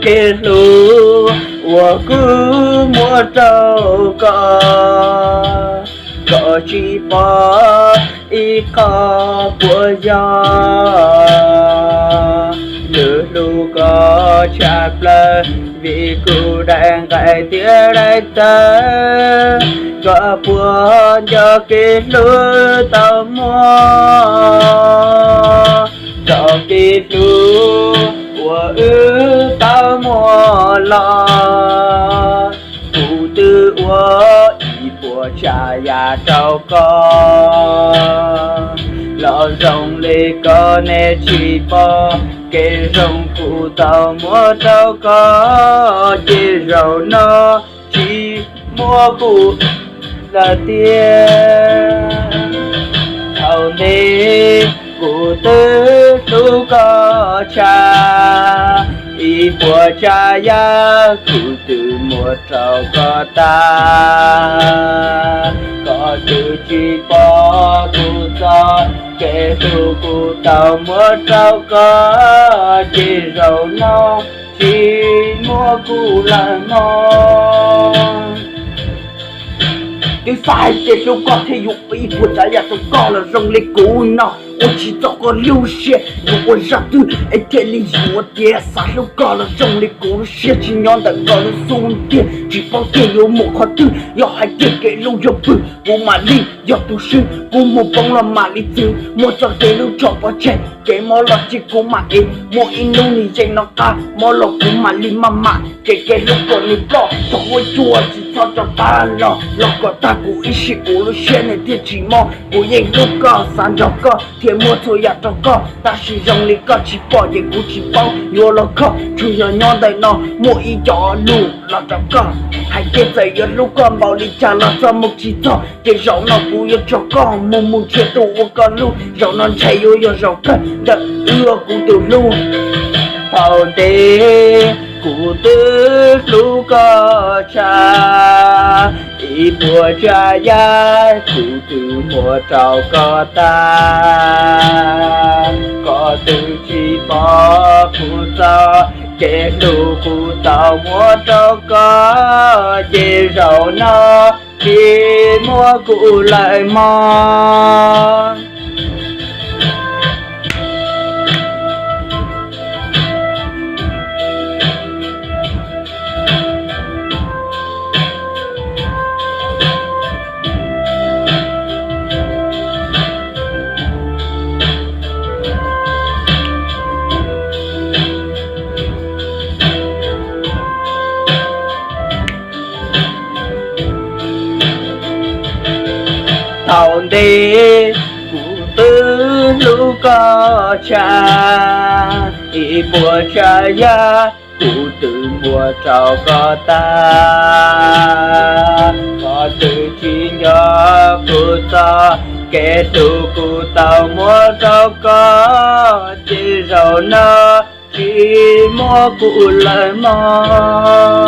Kev hlub uas kuv muab rau koj, koj tsis pom ib qho puas yog. Nws hlub koj tshaj plaws vim kuv daim nqaij thiab daim tawv, koj puas nco kev hlub tau muaj, txoj kev hlub uas wb tau muaj los. Kuv twb ua ib puas tsav yam rau koj, los zoo li koj nej tsis pom, kev zoo kuv tau muab rau koj, ces zaum no tsis muaj kuv lawm tiag. Thaum ntej kuv twb hlub koj tshaj, ib puas tsav yam kuv twb muab rau koj tag. Koj twb tsis pom kuv txoj kev hlub kuv tau muab rau koj, ces zaum no tsis muaj kuv lawm mog. Twb xav hais tias hlub koj thiaj yuav ib puas tsav yam rau koj los zoo li kuv no, ua tsis txog koj lub siab yuav ua zaj twg es thiaj li yuav tias xav hlub koj los zoo li kuv lub siab tsis nyob ntawm koj lub xub ntiag, tsis paub tias yuav mus qhov twg, yog hais tias kev hlub yog pwg kuv mam li yog tus swb, kuv mus poob los mam li txwv, muaj txoj kev hlub tso pov tseg, kev mob los cia kuv mam ev, muaj ib hnub nws yeej nov qab, mob los kuv mam li maj mam, ces kev hlub kom nws ploj, txhob huab cua tsis txhob rov qab los, los kom tag kuv ib sim kuv lub siab nws thiaj tsis mob, kuv yeej hlub koj xav nrog koj thiaj muab txhua yam rau koj, tab sis zoo li koj tsis pom ces kuv tsis paub yuav los kho, tsuas yog nyob ntawm no muaj ib co lus los rau koj, hais tias txawm yuav hlub koj npaum li cas los txoj moo tsis txog, ces zaum no kuv yuav tso koj mus mus nrhiav tus uas koj hlub, zaum no ntshe yuav yog zaum kawg ntawm wb kuv tus hlub. Thaum ntej kuv twb hlub koj tshaj, ib puas tsav yam kuv twb muab rau koj tag. Koj twb tsis pom kuv txoj kev hlub kuv tau muab rau koj, ces zaum no tsis muaj kuv lawm mog. Thaum ntej kuv twb hlub koj tshaj, ib puas tsav yam kuv twb muab rau koj tag. Koj twb tsis nco kuv txoj kev hlub kuv tau muab rau koj, ces zaum no tsis muaj kuv lawm mog.